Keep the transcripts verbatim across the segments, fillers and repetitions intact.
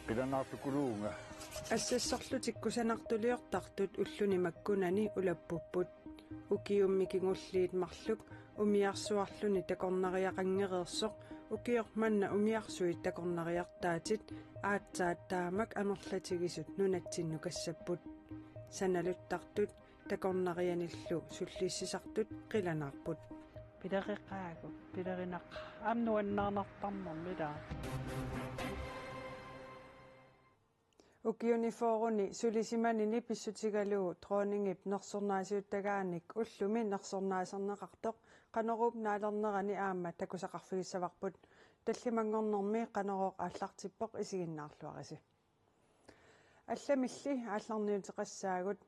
Qilanaartukuluunga. Assassorlutik kusanartuliortartut ulluni makkunani ulappupput. Ukiummi kingulliit marluk umiarsuarluni takornariaqanngereersoq, ukioq manna umiarsuit takornariartaatit aatsaat taamak amerlatigisut nunatsinnut kassapput. Sanaluttartut takornarianillu sullissisartut qilanaarput. Pilereqaagut, pilerinaq aamma nuannaarnartarnermi ilaa. Ukiuni fyrreni sulisimanini pissutigalugu dronningip nersornaasiuttagaanik ullumi nersornaaserneqartoq Qanoruup naalernerani aamma takusaqarfigissavarput. Tallimanngornermi Qanorooq aallartippoq, isiginnaarluarisi. Allamilli aallarniuteqassaagut.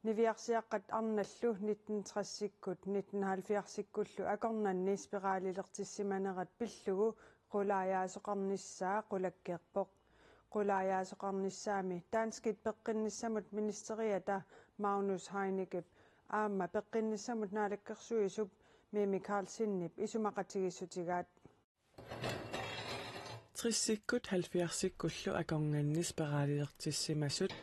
Niviarsiaqqat arnallu nitten tressikkut nitten halvfjerdsikkullu akornanni spiraalilertissimanerat pillugu qulaajaasoqarnissaa qulakkeerpoq. Qulaajaasoqarnissaami danskit peqqinnissamut ministeriata Magnus Heinickep aamma peqqinnissamut naalakkersuisup Mimi Karlsenip isumaqatigiissutigaat. Tressikkut halvfjerdsikkullu akornanni spiraalilertissimasut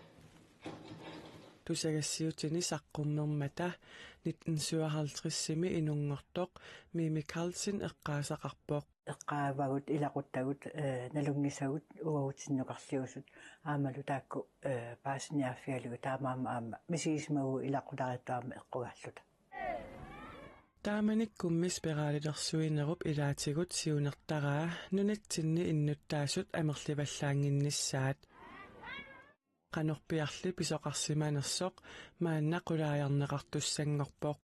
tusagassiutini saqqummermata nitten syvoghalvtredsimi inunngortoq Mimi Karlsen eqqaasaqarpoq. Eqqaavagut, ilaquttagut, eh, nalunngisagut uagutsinnut nukarliusut aammalu taakku, eh, paasiniaaffigalugit, taamaammat aamma misigisimagugut ilaqutariittut aamma eqqugaalluta. Taamanikkummi spiraalilersuinerup ilaatigut siunertaraa nunatsinni innuttaasut amerlivallaannginnissaat. Qanorpiarli pisoqarsimanersoq maanna qulaajarneqartussanngorpoq.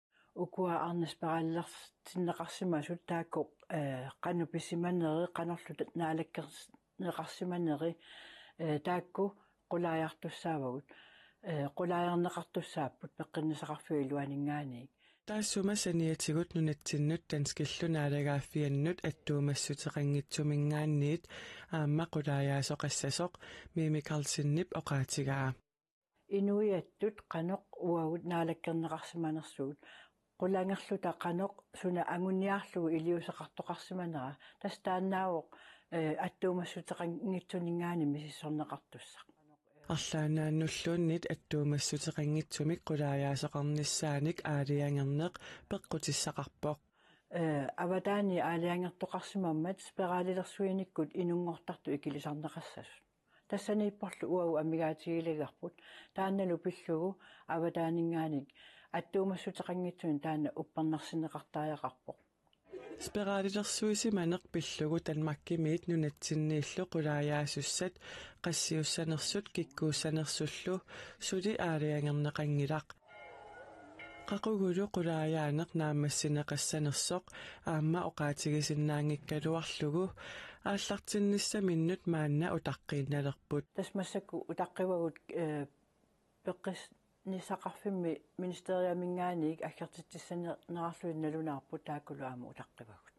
Ukua arnat spiraalilertinneqarsimasut taakku, eh, qanoq pisimaneri, qanorlu ta-, naalakkerneqarsimaneri, eh, taakku qulaajartussaavagut, eh, qulaajarneqartussaapput peqqinnissaqarfiup iluaninngaanniit. Taassuma saniatigut nunatsinnut danskillu naalagaaffiannut attuumassuteqanngitsuminngaanniit aamma qulaajaasoqassasoq Mimi Karlsenip oqaatigaa. Inuiattut qanoq uagut naalakkerneqarsimanersugut, qulangerluta qanoq suna anguniarlugu iliuuseqartoqarsimanera, tassa taannaavoq, eh, attuumassuteqanngitsuninngaanniit misissorneqartussaq. Arlaannaannulluunniit attuumassuteqanngitsumik qulaajaasoqarnissaanik aalajangerneq peqqutissaqarpoq. Eh, avataani aalajangertoqarsimammat spiraalilersuinikkut inunngortartut ikilisarneqassasut. Tassaniipporlu uagut amigaatigilagarput, taannalu pillugu avataaninngaanniit attuumassuteqanngitsunik taanna uppernarsineqartariaqarpoq. Spiraalilersuisimaneq pillugu Danmarkimiit nunatsinniillu qulaajaasussat qassiussanersut kikkuussanersullu suli aalajangerneqanngilaq. Qaqugulu qulaajaaneq naammassineqassanersoq aamma oqaatigisinnaanngikkaluarlugu aallartinnissaminnut maanna utaqqiinnalerput. Tassa massakkut utaqqivagut, eh, peqqis- nissaqarfimmi ministeriaminngaanniit aggertitsissanerarlugit nalunaarput, taakkulu aamma utaqqivagut.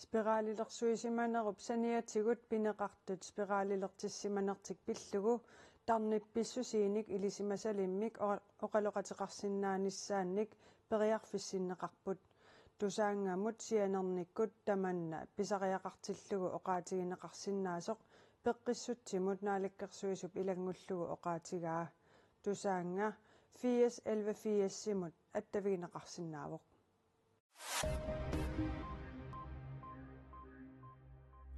Spiraalilersuisimanerup saniatigut pineqartut spiraalilertissimanertik pillugu tarnip pissusiinik ilisimasalimmik o-, oqaloqateqarsinnaanissaannik periarfissinneqarput. Tusaanngamut sianernikkut tamanna pisariaqartillugu oqaatigineqarsinnaasoq Peqqissutsimut naalakkersuisup ilanngullugu oqaatigaa. Tusaannga firs elleve firsimut attavigineqarsinnaavoq.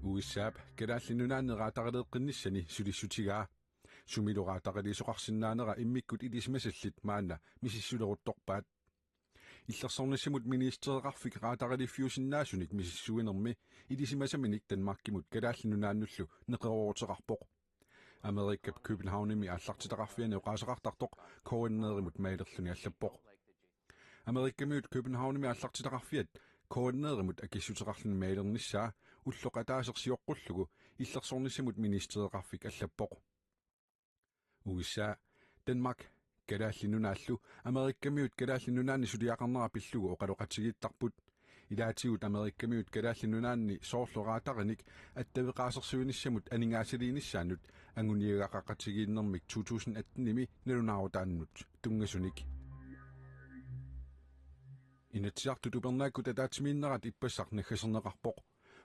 U S A-p Kalaallit Nunaanni raataraleeqqinnissani sulissutigaa. Sumilu raataraliisoqarsinnaanera immikkut ilisimasallit maanna misissuleruttorpaat. Illersornissamut ministereqarfik raataraliiffiusinnaasunik misissuinermi ilisimasaminik Danmarkimut Kalaallit Nunaannullu neqerooruteqarpoq. Amerikap Københavnimi aallartitaqarfiani oqaaseqartartoq K N R-imut mailerluni allappoq. Amerikamiut Københavnimi aallartitaqarfiat K N R-imut akissuteqarluni mailernissaa ulloq ataaseq sioqqullugu illersornissamut ministereqarfik allappoq. U S A, Danmark, Kalaallit Nunaallu Amerikamiut Kalaallit Nunaanni suliaqarnera pillugu oqaloqatigiittarput. Ilaatigut Amerikamiut Kalaallit Nunaanni soorlu raatarinik attaveqaasersuinissamut aningaasaliinissaannut anguniagaqaqatigiinnermik to tusind atten-imi nalunaarutaannut tunngasunik. Inatsisartut upernaakkut ataatsimiinnerat ippassaq naggaserneqarpoq.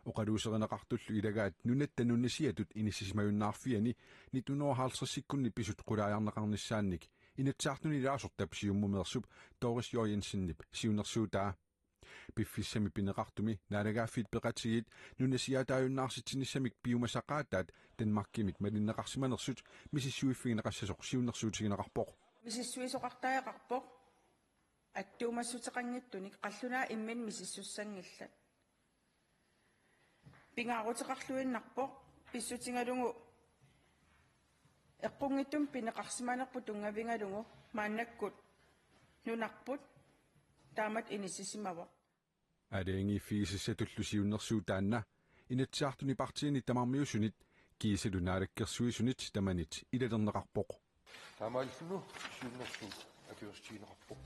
Oqaluuserineqartullu ilagaat nunatta nunasiatut inissisimajunnaarfiani nittenhundrede og halvtredsikkunni pisut qulaajarneqarnissaannik Inatsisartuni ilaasortap siummumeersup Doris Jørgensenip siunnersuutaa. Piffissami pineqartumi naalagaaffiit peqatigiit nunasiaataajunnaarsitsinissamik piumasaqaataat Danmarkimit malinneqarsimanersut misissuiffigineqassasoq siunnersuutigineqarpoq. Misissuisoqartariaqarpoq attuumassuteqanngitsunik qallunaat imminnut misissussanngillat. Pingaaruteqarluinnarpoq pissutigalugu eqqunngitsumik pineqarsimanerput tunngavigalugu maannakkut nunarput taamatut inissisimavoq. Aalajangiiffigisassatullu siunnersuut taanna Inatsisartuni partiinit tamarmiusunit kiisalu naalakkersuisunit tamanit ilalerneqarpoq. Taamaalilluni siunnersuut akuersissutigineqarpoq.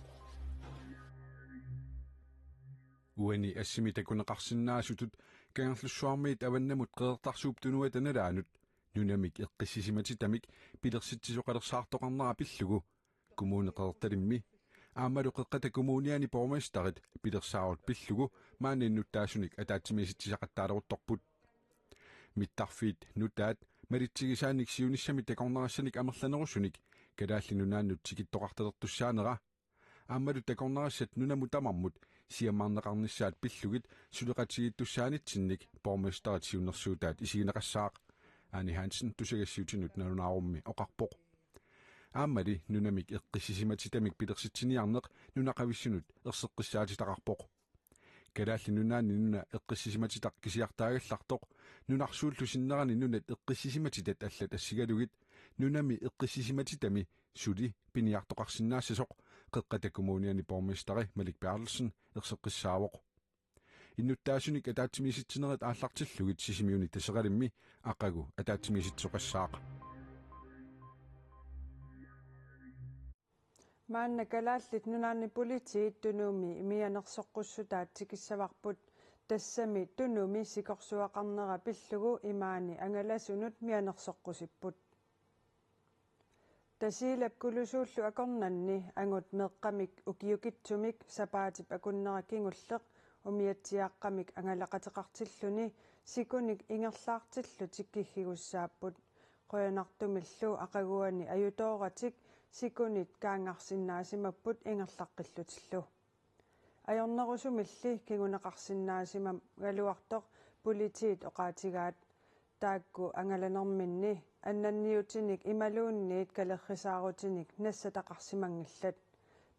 Uani assimi takuneqarsinnaasutut Kangerlussuarmiit avannamut Qeqertarsuup Tunuata nalaanut nunamik eqqissisimatittamik pilersitsisoqalersaartoqarnera pillugu Kommune Qeqertalimmi aammalu Qeqqata Kommuniani borgmesterit pilersaarut pillugu maani innuttaasunik ataatsimiisitsisaqattaaleruttorput. Mittarfiit nutaat malitsigisaanik siunissami takornarissanik amerlanerusunik Kalaallit Nunaannut tikittoqartalertussaanera aammalu takornarissat nunamut tamarmut siammarneqarnissaat pillugit suleqatigiittussaanitsinnik borgmesterit siunnersuutaat isigineqassaaq, Ane Hansen tusagassiutinut nalunaarummi oqarpoq. Aammali nunamik eqqissisimatittamik pilersitsiniarneq nunaqavissunut erseqqissaatitaqarpoq. Kalaallit Nunaanni nuna eqqissisimatitaq kisiartaagallartoq nunarsuullu sinnerani nunat eqqissisimatitat allat assigalugit nunami eqqissisimatitami suli piniartoqarsinnaassasoq Qeqqata Kommuniani borgmesteri Malik Berthelsen erseqqissaavoq. Innuttaasunik ataatsimiisitsinerit aallartillugit Sisimiuni Taseralimmi aqagu ataatsimiisitsisoqassaaq. Maanna Kalaallit Nunaanni Politiit Tunumi mianersoqqussutaat tikissavarput, tassami Tunumi sikorsuaqarnera pillugu imaani angalasunut mianersoqqusipput. Tasiilap Kulusuullu akornanni angut meeqqamik ukiukitsumik sapaatip akunnera kingulleq umiatsiaaqqamik angalaqateqartilluni sikunik ingerlaartillutik kiggigussaapput. Qujanartumillu aqaguani ajutooratik sikunit kaanngarsinnaasimapput ingerlaqqillutillu. Ajornerusumilli kinguneqarsinnaasimagaluartoq politiit oqaatigaat. Taakku angalanerminni annanniutinik imaluunniit kalerrisaarutinik nassataqarsimanngillat.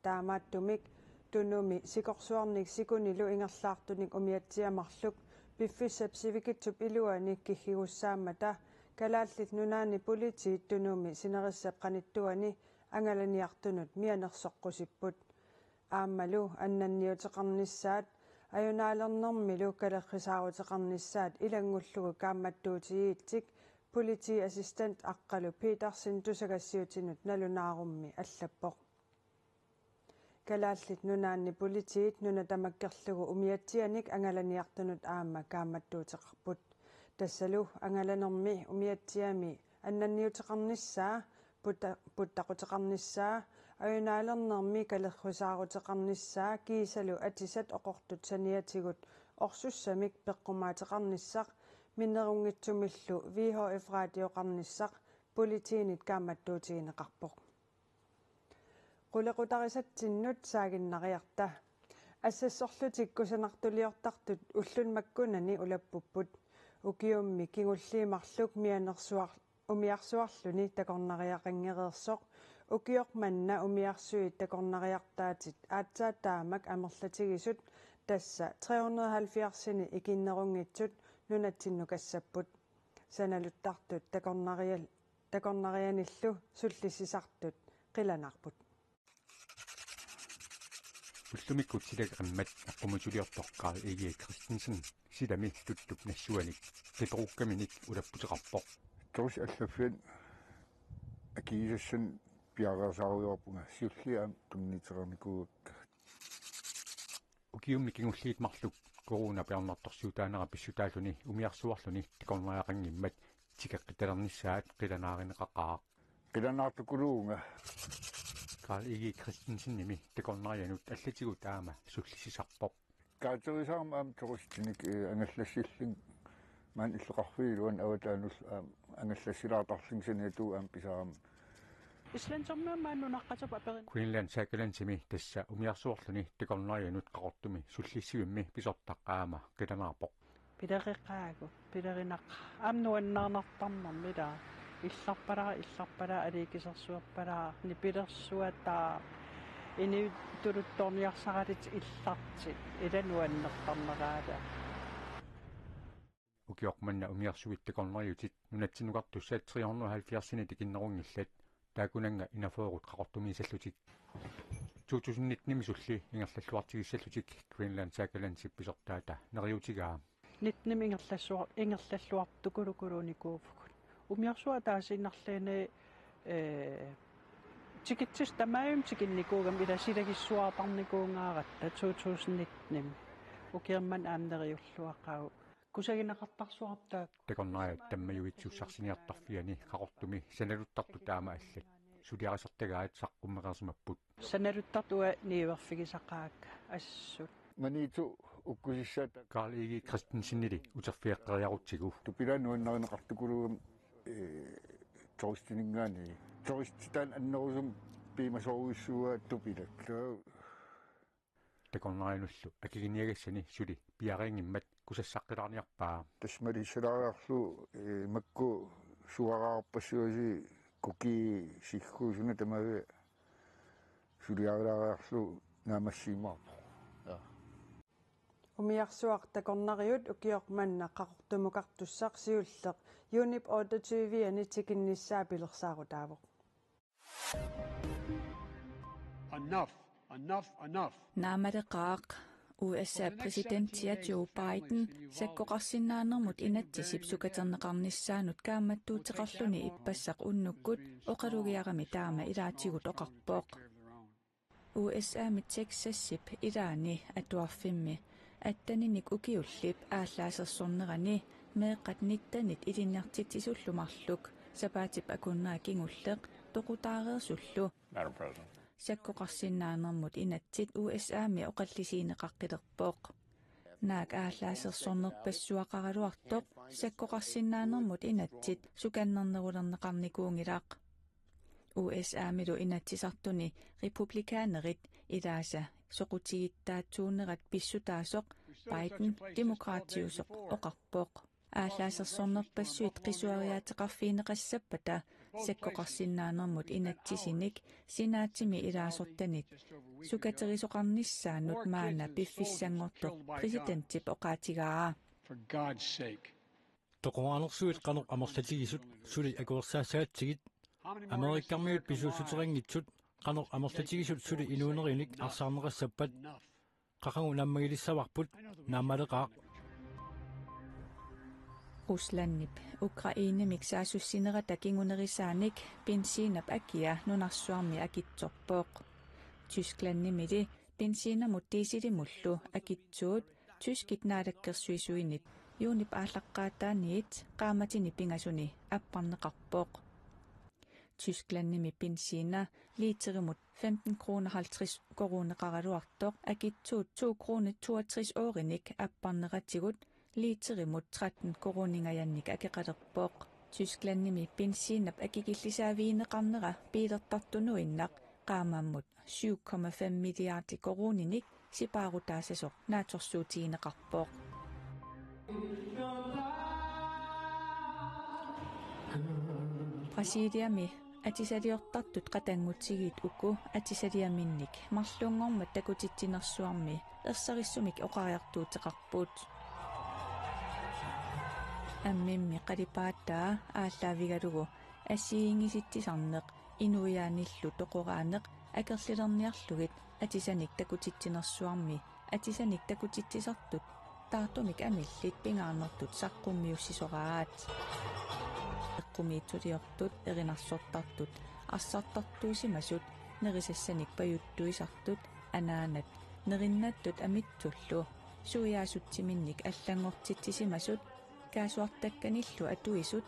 Taamaattumik Tunumi sikorsuarnik sikunilu ingerlaartunik umiatsiaat marluk piffissap sivikitsup iluani kiggigussaammata Kalaallit Nunaanni Politiit Tunumi sinerissap qanittuani angalaniartunut mianersoqqusipput. Aammalu annanniuteqarnissaat ajunaalernermilu kalerrisaaruteqarnissaat ilanngullugu kaammattuutigigatsigu politiassistent Aqqalu Petersen tusagassiutinut nalunaarummi allappoq. Kalaallit Nunaanni Politiit nuna tamakkerlugu umiatsianik angalaniartunut aamma kaammattuuteqarput. Tassalu angalanermi umiatsiami annanniuteqarnissaa, putta-, puttaquteqarnissaa, ajunaalernermi kalerrisaaruteqarnissaa kiisalu atisat oqortut saniatigut orsussamik peqqumaateqarnissaq, minnerunngitsumillu V H F-raatioqarnissaq politiinit kaammattuutigineqarpoq. Qulequtarisatsinnut saaginnariarta. Assassorlutik kusanartuliortartut ulluni makkunani ulappupput. Ukiummi kingulliit marluk mianersuar-, umiarsuarluni takornariaqanngereersoq. Ukioq manna umiarsuit takornariartaatit aatsaat taamak amerlatigisut, tassa tre hundrede og halvfjerdsini ikinnerunngitsut, nunatsinnukassapput. Sanaluttartut takornarial-, takornarianillu sullissisartut qilanaarput. Ullumikkut silaqimmat aqqumituliortoq Karl Egede Christensen silami tuttup nassuanik qiperukkaminik ulapputeqarpoq. Tors allaffiat akiisassan piareersaarujoorpunga siulliit aamma tunniuteqarnikuuakka. Ukiummi kingulliit marluk corona bjørnartorsiutaanera pissutaalluni umiarsuarluni takornariaqanngimmat tikeqqittalernissaat qilanaarineqaqaaq. Qilanaartukuluunga. Karl Egede Christensenimi takornarianut allatigut aamma sullissisarpoq. Kaaterisaarama aamma turistinik, eh, angallassillunga Maani illoqarfiit iluanni avataanullu aamma angallassilaartarluni saniatigut aamma pisarami. Islandimi aamma nunaqqatip aperin. Greenland Sagalandsimi tassa umiarsuarluni takornarianut Qaqortumi sullissivimmi pisortaq aamma qilanaarpoq. Pilereqaagut, pilerinaq aamma nuannaarnartarnermi ilaa. Illarpalaaq, illarpalaaq, aliikkisersuerpalaaq, nipilersuataaq, inuit tuluttoorniarsaralutik illartut, ila nuannertarneraat. Ukioq manna umiarsuit takornariutit nunatsinnukartussat tre hundrede og halvfjerds tikinnerunngillat, taakkunannga enogfyrre Qaqortumiissallutik. To tusind nitten-imi suli ingerlalluartigissallutik Greenland Sagalandsip pisortaata neriuutigaa. Nitten-imi ingerlassuar-, ingerlalluartukulukulunikuuvugut. Umiarsuaq ataasiinnarluunniit, ee, tikitsisut tamarmik tikinnikuugamik ilaa silagissuartarnikuungaaratta to tusind nitten-imi. Ukioq manna aamma neriulluaqaagut. Kusagineqartarsuartaaq. Takornariat tammajuitsussarsiortarfiani Qaqortumi sanaluttartut taama allat suliarisartagaat saqqummereersimapput. Sanaluttartut uanga niuerfigisaqaakka assut. Maniitsoq ukkusissat. Karl Egede Christensenili uterfigeqqeriarutsigu. Tupilaat nuannarineqartukuluugami, ee, turistininngaanniit. Turistit taanna annerusumik piumasoorujussuuaat tupilaat. Takornarianullu akiginiagassani suli piareersimammat kusassaqqilaarniarpaa. Tassa malilaariarlugu, ee, makku suaraarpassuasi kukiit sigguusuna tamaviat suliarilaariarlugu naammassimaarpoq. Ja. Umiarsuaq takornariut ukioq manna Qaqortumukartussaq siulleq juunip otteogtyve-ani tikinnissaa pilersaarutaavoq. Enough, enough, enough. Naamaleqaaq. U S A-p præsidentia Joe Biden sakkoqarsinnaanermut inatsisip sukaterneqarnissaanut kaammattuuteqarluni ippassaq unnukkut oqalugiarami taama ilaatigut oqarpoq. U S A-mi Texasip ilaani atuarfimmi atteninik ukiullip aallaasersornerani meeqqat nittenit ilinniartitsisullu marluk sapaatip akunnera kingulleq toqutaareersullu Madam President. Sakkoqarsinnaanermut inatsit U S A-mi oqallisigineqaqqilerpoq. Naak aallaasersornerpassuaqaraluartoq sakkoqarsinnaanermut inatsit sukannernerulerneqarnikuunngilaq. U S A-milu Inatsisartuni republikanerit ilaasa soqutigittaatsuunerat pissutaasoq Biden demokraatiusoq oqarpoq. Aallaasersornerpassuit qisuariaateqarfigineqassappata sakkoqarsinnaanermut inatsisinik senaatimi ilaasortanit sukaterisoqarnissaannut maanna piffissanngortoq præsidentip oqaatigaa. For God's sake. Toqoraanersuit qanoq amerlatigisut suli akuersaassagatsigit, Amerikkarmiut pisuussuteqanngitsut qanoq amerlatigisut suli inuunerinik arsaarneqassappat, qaqugu naammagilissavarput, naamaleqaaq. Ruslandip Ukrainemik saassussinerata kingunerisaanik benzinip akia nunarsuarmi akitsorpoq. Tysklandimili benzinamut dieselimullu akitsuut tyskit naalakkersuisuinit juunip aallaqqaataaniit qaammatini pingasuni apparneqarpoq. Tysklandimi benzina literimut femten kroner halvtreds koruuneqaraluartoq akitsuut to kroner toogtres ørenik apparneratigut literimut tretten koruuningajannik akeqalerpoq. Tysklandimi benzinap akikillisaavigineqarnera biilertartunuinnaq qaammammut syv komma fem milliardi koruuninik sipaarutaassasoq naatsorsuutigineqarpoq. Brasiliami atisaliortartut qatanngutigiit uku atisaliaminnik marlunngormat takutitsinersuarmi ersarissumik oqariartuuteqarput. Ammimmi qalipaataa aallaavigalugu assigiinngisitsisarneq inuiaannillu toqoraaneq akerlilerniarlugit atisanik takutitsinersuarmi atisanik takutitsisartut taartumik amillit pingaarnertut saqqummiussisoraat. Eqqumiitsuliortut, erinarsortartut, arsartartuusimasut, nerisassanik pajuttuisartut, anaanat, nerinnattut amitsullu, suiaassutsiminnik allanngortitsisimasut, kaasuartakkanillu atuisut,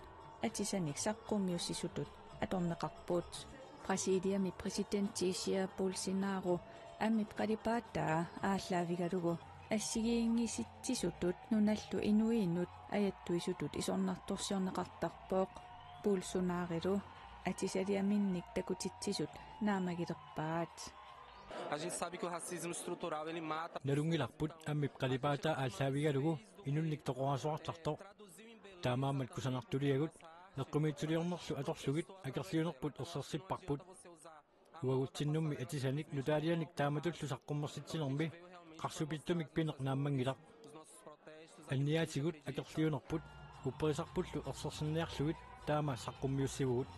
atisanik saqqummiussisutut atorneqarput. Brasiliami præsidenti Jair Bolsonaro ammip qalipaataa aallaavigalugu Assigiinngisitsisutut nunallu inuinut ajattuisutut isornartorsiorneqartarpoq. Bolsonaroilu atisaliaminnik takutitsisut naammagilerpaat. A gente sabe que o racismo estrutural, ele mata. Nalunngilarput ammip qalipaataa aallaavigalugu inunnik toqorasuartartoq. Taamaammat kusanartuliagut eqqumiitsuliornerlu atorlugit akerliunerput ersersipparput. Uagutsinnummi atisanik nutaalianik taamatullu saqqummersitsinermi qarsupittumik pineq naammanngilaq. Anniaatigut akerliunerput upperisarpullu ersersinniarlugit taama saqqummiussivugut.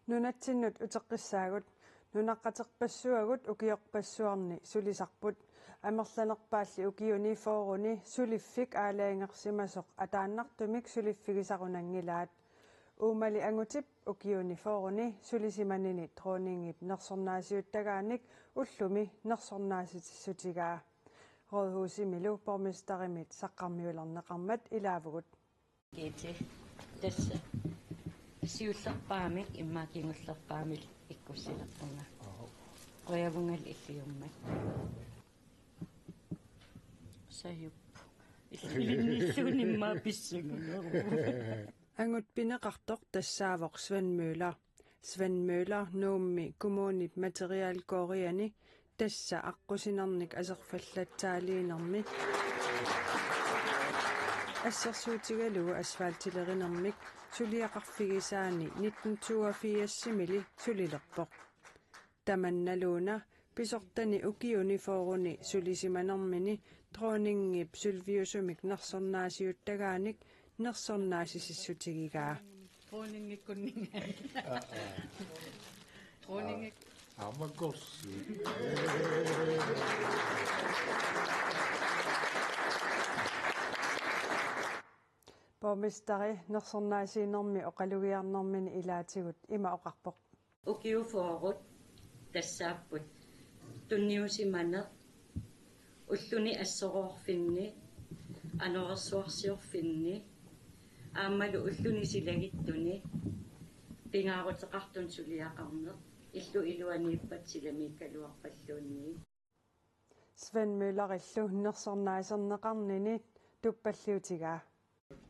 Nunatsinnut uteqqissaagut. Nunaqqaterpassuagut ukiorpassuarni sulisarput. Amerlanerpaalli ukiuni fyrreni suliffik aalajangersimasoq ataannartumik suliffigisarunanngilaat. Uumali angutip ukiuni fyrreni sulisimanini dronningip nersornaasiuttagaanik ullumi nersornaasitissutigaa. Rådhusimilu borgmesterimit saqqarmiulerneqarmat ilaavugut. Gitte. Tassa siullerpaamik immaqa kingullerpaamik ikkussilerpunga. Qujavungal illiummat. Sajup. Illinniilluunimmaa pissanganeru. Angut pineqartoq tassaavoq Svend Møller. Svend Møller Nuummi kommunip materialkooriani, tassa aqqusinernik aserfallatsaaliinermi assersuutigalugu asfaltilerinermik suliaqarfigisaani nitten toogfirsimili sulilerpoq. Tamannaluuna pisortani ukiuni fyrreni sulisimanermini dronningip sølviusumik nersornaasiuttagaanik nersornaasisissutigigaa. Dronningikkunninga. Dronningik. Aamma korsi. Borgmesteri nersornaasiinermi oqalugiarnermini ilaatigut ima oqarpoq. Ukiut fyrret tassaapput tunniusimaneq ulluni assoroorfinni, anorersuarsiorfinni aammalu ulluni silagittunni pingaaruteqartunut suliaqarneq, illut iluaniippat silamiikkaluarpalluunniit. Svend Møllerillu nersornaaserneqarnini tuppalliutigaa.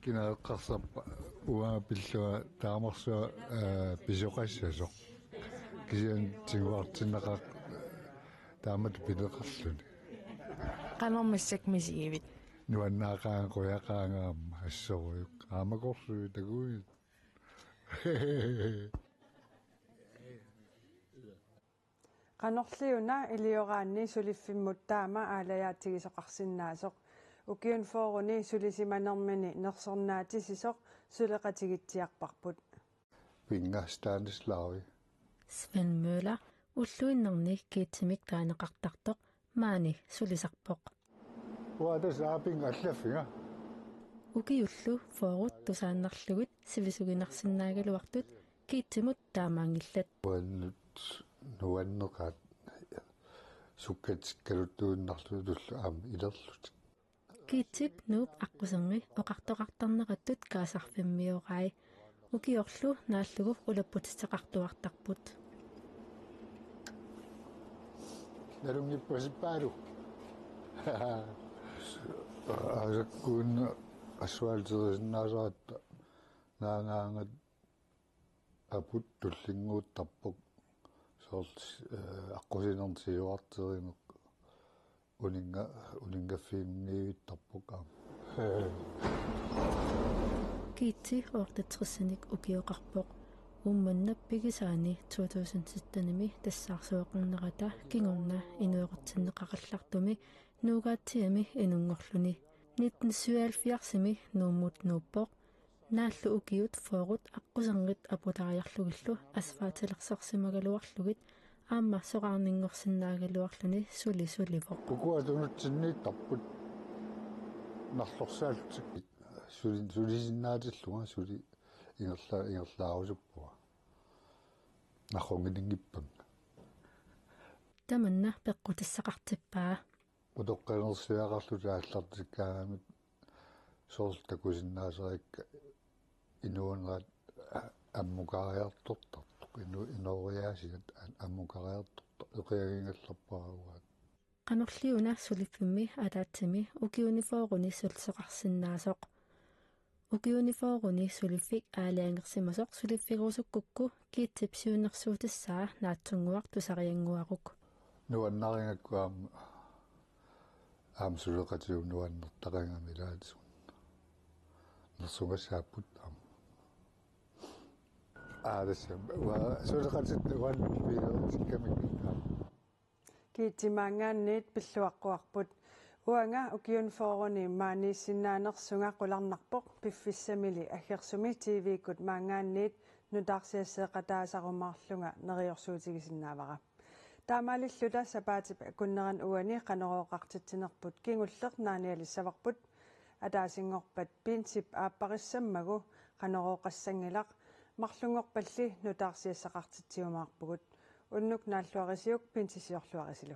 Kina eqqarsarpa uanga pillunga taamarsuaq, eh, pisoqassasoq. Kisianni tiguartinneqar-, taamatut pineqarluni. Qanormi massakkut misigivit? Nuannaaqaanga, qujaqaanga aamma assorujuk. Aamma korsuit takuit. Qanorliuna ilioraanni suliffimmut taama aalajaatigisoqarsinnaasoq. Ukiuni fyrreni sulisimanermini nersornaatisisoq suleqatigitsiarparput. Pinga Stanislavi. Svend Møller ulluinnarni Gittemik taaneqartartoq maani sulisarpoq. Uanga tassa aapinga allaffiga. Ukiullu fyrret tusaannarlugit sivisuginarsinnaagaluartut Gittemut taamaanngillat. Uannut nuanneqaat sukkatikkaluttuinnarlutullu aamma ilerlutik. Gittep Nuup aqquserni oqartoqartarnerattut kaasarfimmiorai. Ukiorlu naallugu ulapputissaqartuartarput. Nalunngippasippaalu. Aasakkuunna asfalterisinnaasaat naangaangat aput tullinnguuttarpoq. Soorlu, eh, aqqusinernik siuarterineq. Uninnga-, uninngaffiginngiivittarpoq aamma. Gitte otteogtresinik ukioqarpoq. Uummannap pigisaani to tusind syttenimi tassaarsuaqarnerata kingorna inuerutsinneqaqallartumi Nuugaatsiami inunngorluni. Nitten syvoghalvfjerdsimi Nuummut nuuppoq. Naallu ukiut fyrret aqqusernit aputaajarlugillu asfaltilersorsimagaluarlugit aamma soraarninngorsinnaagaluarluni suli sulivoq. Ukua tunutsinniittarput. Narlorsaallutik. Suli, sulisinnaatillunga suli ingerla-, ingerlaarusuppunga. Narrunngininngippanga. Tamanna peqqutissaqartippaa. Utoqqalinersiaqarluta aallartikkaangamik soorlu takusinnaasarikka inuunerat ammukariartortartoq, inu-, inooriaasiat a-, ammukariartortartoq. eqiagigallarpara uanga. Qanorliuna suliffimmi ataatsimi ukiuni fyrreni sulisoqarsinnaasoq. Ukiuni fyrreni suliffik aalajangersimasoq suliffigerusukkukku Gittip siunnersuutissaa naatsunnguaq tusariannguaruk. Nuannarigakku aamma, aamma suleqatigut nuannertaqigami ilaatigut. Nersugassaapput aamma. Aa, tassa. Uanga suleqatit uannut piilertikkamikku aamma. Gitti maanngaanniit pilluaqquarput. Uanga ukiuni fyrreni maaniissinnaanersunga qularnarpoq piffissamili aggersumi T V-kkut maanngaanniit nutaarsiasseeqataasarumaarlunga neriorsuutigisinnaavara. Taamaalilluta sapaatip akunnerani uani Qanorooqartitsinerput kingulleq naanialissavarput. Ataasinngorpat pinsip aapparissammagu Qanorooqassanngilaq, marlunngorpalli nutaarsiassaqartitsiumaarpugut. Unnuk naalluarisiuk, pinsisiorluarisilu.